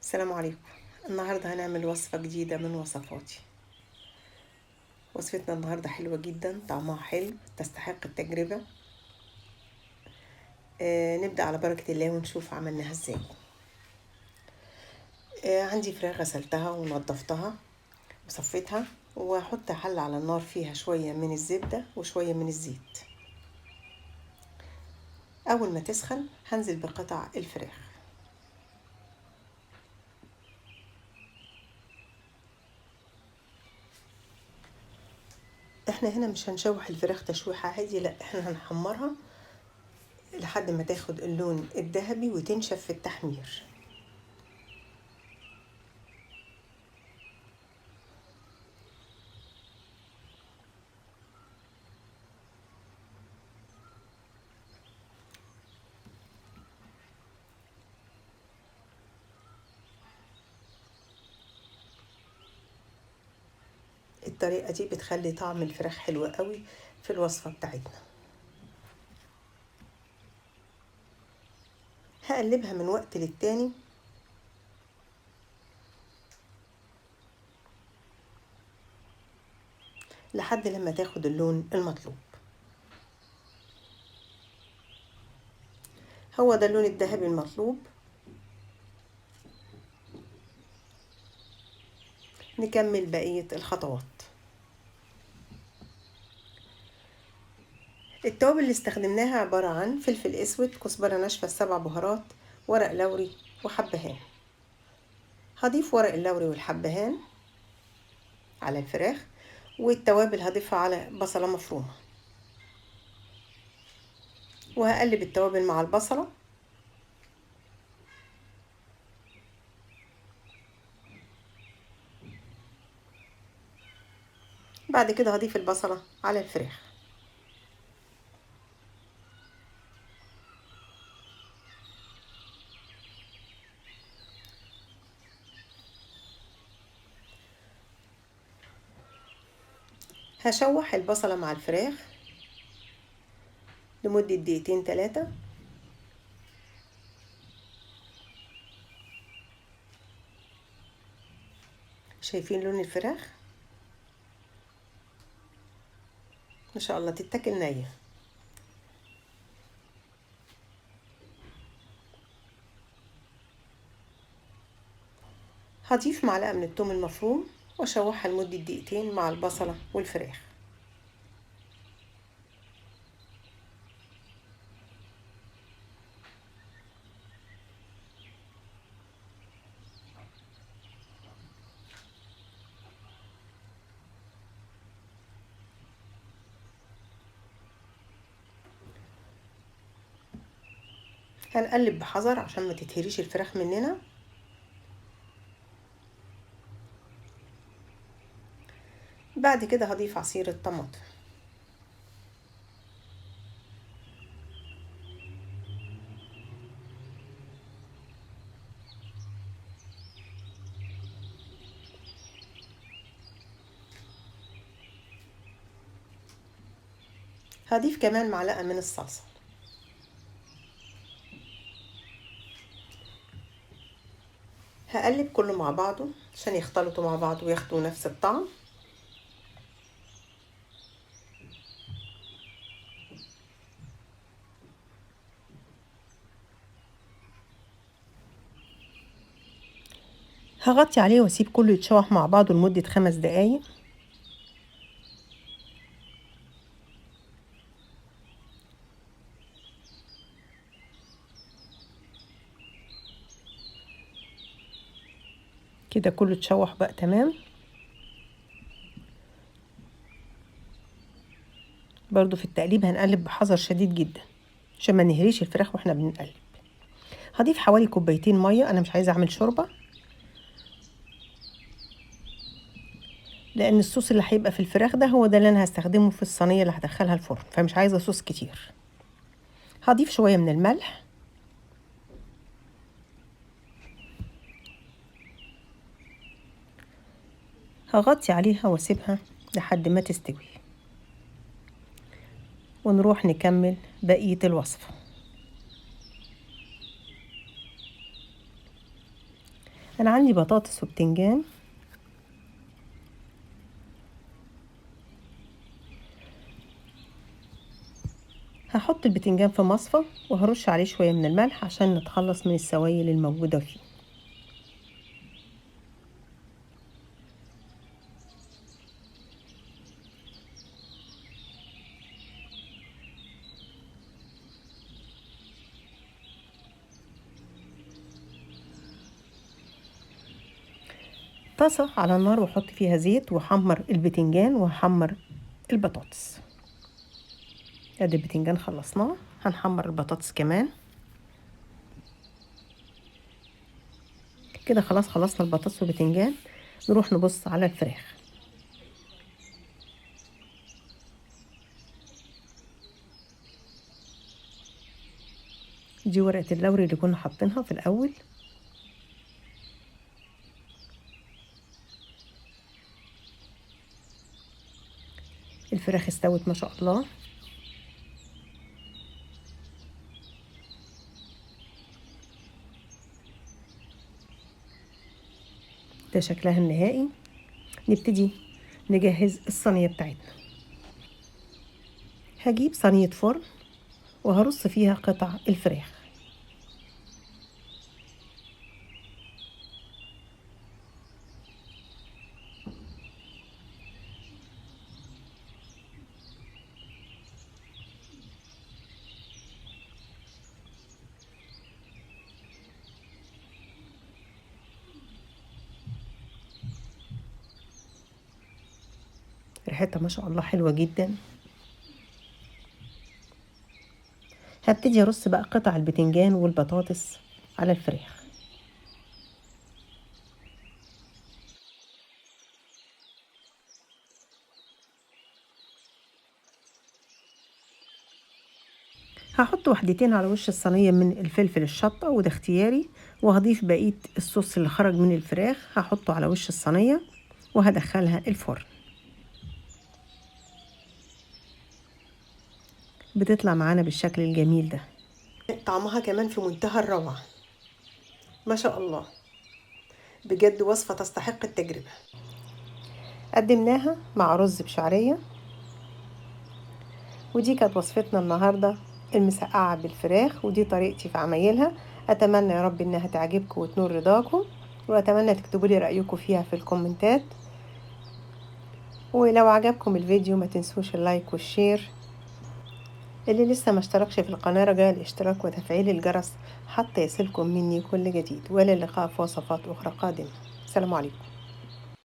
السلام عليكم. النهاردة هنعمل وصفة جديدة من وصفاتي. وصفتنا النهاردة حلوة جدا، طعمها حلو، تستحق التجربة. نبدأ على بركة الله ونشوف عملناها ازاي. عندي فراخ غسلتها ونضفتها وصفيتها، وهحط حلة على النار فيها شوية من الزبدة وشوية من الزيت. أول ما تسخن هنزل بقطع الفراخ. احنا هنا مش هنشوح الفراخ تشويحة عادي، لا احنا هنحمرها لحد ما تاخد اللون الذهبي وتنشف في التحمير. الطريقة دي بتخلي طعم الفراخ حلو قوي في الوصفة بتاعتنا. هقلبها من وقت للتاني. لحد لما تاخد اللون المطلوب. هو ده اللون الذهبي المطلوب. نكمل بقية الخطوات. التوابل اللي استخدمناها عبارة عن فلفل اسود، كزبرة ناشفة، 7 بهارات، ورق لوري وحبهان. هضيف ورق اللوري والحبهان على الفراخ، والتوابل هضيفها على بصلة مفرومة، وهقلب التوابل مع البصلة. بعد كده هضيف البصلة على الفراخ. هشوح البصلة مع الفراخ لمدة دقيقتين 3. شايفين لون الفراخ؟ ما شاء الله تتاكل نية. هضيف معلقة من الثوم المفروم واشوحها لمدة دقيقتين مع البصلة والفراخ. هنقلب بحذر عشان ما تتهريش الفراخ مننا. بعد كده هضيف عصير الطماطم. هضيف كمان معلقة من الصلصة. هقلب كله مع بعضه عشان يختلطوا مع بعض وياخدوا نفس الطعم. هغطي عليه واسيب كله يتشوح مع بعضه لمدة 5 دقايق. كده كله اتشوح بقى تمام. برضو في التقليب هنقلب بحذر شديد جدا عشان ما نهريش الفراخ واحنا بنقلب. هضيف حوالي 2 مية، انا مش عايزه اعمل شوربه لان الصوص اللي هيبقى في الفراخ ده هو ده اللي انا هستخدمه في الصينيه اللي هدخلها الفرن، فمش عايزه صوص كتير. هضيف شويه من الملح. هغطي عليها واسيبها لحد ما تستوي، ونروح نكمل بقية الوصفة. انا عندي بطاطس وبتنجان. هحط البتنجان في مصفى وهرش عليه شوية من الملح عشان نتخلص من السوائل الموجودة فيه. طاسة على النار واحط فيها زيت واحمر البتنجان واحمر البطاطس. ادي البتنجان خلصناه، هنحمر البطاطس كمان. كده خلاص خلصنا البطاطس والبتنجان. نروح نبص على الفراخ. دي ورقة اللوري اللي كنا حاطينها في الأول. الفراخ استوت ما شاء الله. ده شكلها النهائي. نبتدي نجهز الصينية بتاعتنا. هجيب صينية فرن وهرص فيها قطع الفراخ. ريحتها ما شاء الله حلوة جدا. هبتدي ارص بقى قطع البتنجان والبطاطس على الفراخ. هحط وحدتين على وش الصينية من الفلفل الشطة، وده اختياري، وهضيف بقية الصوص اللي خرج من الفراخ هحطه على وش الصينية وهدخلها الفرن. بتطلع معانا بالشكل الجميل ده، طعمها كمان في منتهى الروعة ما شاء الله. بجد وصفة تستحق التجربة. قدمناها مع رز بشعرية. ودي كانت وصفتنا النهاردة، المسقعة بالفراخ، ودي طريقتي في عمايلها. أتمنى يا رب إنها تعجبكم وتنور رضاكم، وأتمنى تكتبوا لي رأيكم فيها في الكومنتات. ولو عجبكم الفيديو ما تنسوش ال like وال share. اللي لسه ما اشتركش في القناة رجاء الاشتراك وتفعيل الجرس حتى يصلكم مني كل جديد. والى اللقاء في وصفات أخرى قادمة. السلام عليكم.